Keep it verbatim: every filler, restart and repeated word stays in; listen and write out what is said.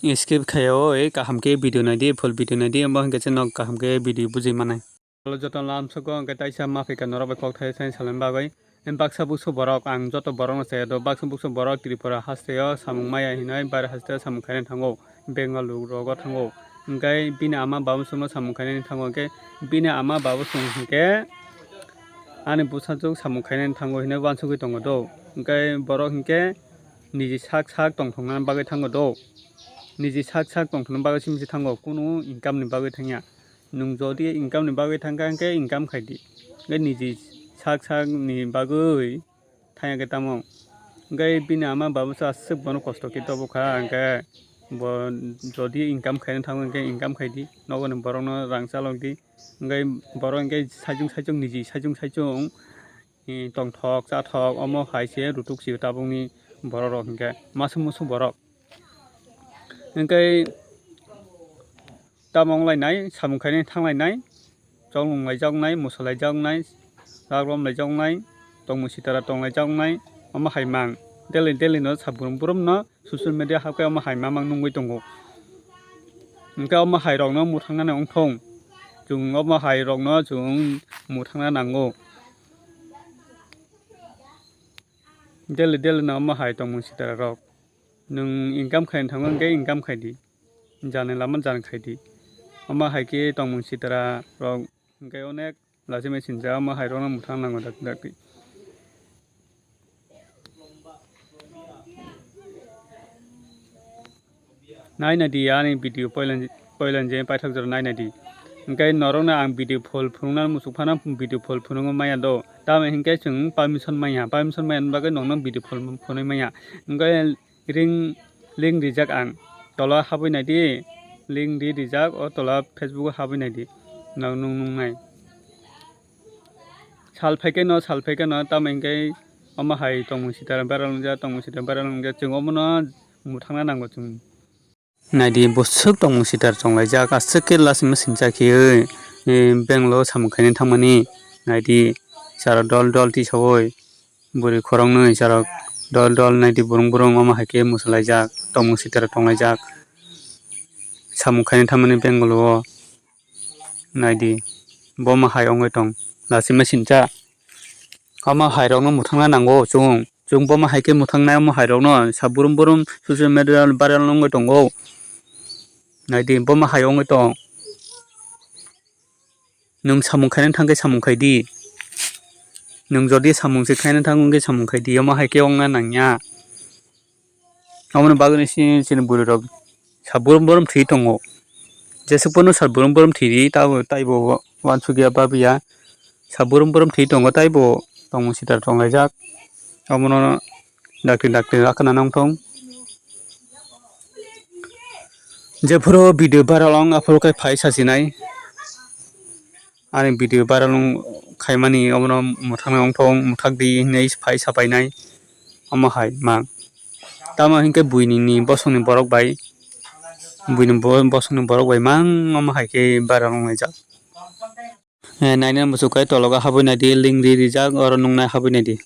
Skip khaio, kaham khe video naidi, full video naidi, omo hwnkhe chwng nok kaham khe video bujui manai. Hello joto lamsogo, hwnkhe taisa ma phaikha norok bai kok thai sai salani bagwi. Em baksa buksu borok, ang joto borokno saya do, baksa buksu borok Tripura hasteo samung maya hinwi, bari hasteo samung khainani thango, Bengaluru rogo thango. Hwnkhe bini ama babu songno samung khainani thango, hwnkhe bini ama babu song hwnkhe ani bwsajwk samung khainani thango hinwi uansugwi tongo do. Hwnkhe borok hwnkhe niji sak sak tongthokna bagwi thango do. Niji sak sak tongthokna bagwi simi se thango, kunu income ni bagwi thangya. Nwng jodi income ni bagwi thangkha, hwnkhe income khai di. Hwnkhe niji sak sak ni bagwi thangya khe tamo. Hwnkhe bini ama babu se aswk bono kosto khe tobo kha, hwnkhe bo jodi income khaina thango, hwnkhe income khai di. Nokoni borokno rang chalok di. Hwnkhe borok hwnkhe saichung saichung niji saichung saichung, eh, tongthok chathok omo hai se rutuk sio tabukni borok rok hwnkhe masa musu borok. Hwnkhe tamo wnglainai, samung khainai thanglainai, chwlwng laijaknai, moso laijaknai, rak rom laijaknai, tongmung sitara tong laijaknai, omo hai mang. Daily daily no sa brum brum no social media hakhe omo hai mamang nungwi tongo. Hwnkhe omo hai rokno mwthangna nang wngthong. Chwng omo hai rokno chwng mwthangna nango. Daily daily no omo hai tongmung sitara rok. Nwng income khaina thango hwnkhe income khai di. Jani lama jan khai di. Omo hai khe tongmung sitara rok hwnkhe onek lachi machine ja omo hai rokno mwthang nango dakti dakti. Naina di ani video poilan, poilan je paithak jora naina di. Hwnkhe norokno ang video full phunukna muchuk phano video full phunukma maya do. Tamo hwnkhe chwng permission maya, permission maya bagwi nokno video full phunui maya. Hwnkhe ring, link rijak ang. Tola habwi nai di, link di rijak, o tola Facebook o habwi nai di. Nok nung nungnai. Sal phaikhe no, sal phaikhe no, tamo hwnkhe omo hai tongmung sitara viral wngjak, tongmung sitara viral wngjak, chwng omono mwthangna nango chwng. Naidi bwswk tongmung sitar chonglaijak, aswk khe last machine chakhiwi, eh, bank o samung khainani thangmani. Naidi chwla dol dol tisaui, bwrwi khoroknwi chwla dol dol naidi burung burung omo hai khe mwsalaijak, tongmung sitar tonglaijak, samung khainani thangmani bank o. Naidi, bo ma hai wngwi tong, lachima sincha. Omo hai rokno mwthangna nango chwng. Chwng bo ma hai khe mwthangnai omo hai rokno sa burum burum social media viral wngwi tongo. Naidi, bo ma hai wngwi tong. Nwng samung khaina thang khe samung khai di. Nwng jodi samung se khaina thang wngkhe samung khai di, omo hai khe wngna nangya. Aboni bagwino chini, chini bwrwi rok sa burum burum thwi tongo. Jesuk phano sa burum burum thwi ri, tabo, taibo uansukya babiya. Sa burum burum thwi tongo, taibo tongmung sitar tonglaijak. Abono dakti dakti rakhna nangthong. Jephuru video viral wng, aphuru khe phai sasinai. Ani video viral wng khaimani obono mwthangna wngthong, mwthak di hinwi phai sapainai. Omo hai mang. Tamo hinkhe buini ni bosongni borok bai, buini bo-, bosongni borok bai mang omo hai khe viral wnglaijak. Eh, naina muchuk kai tologo habwi naidi, link ri rijak, oro nuknai habwi naidi.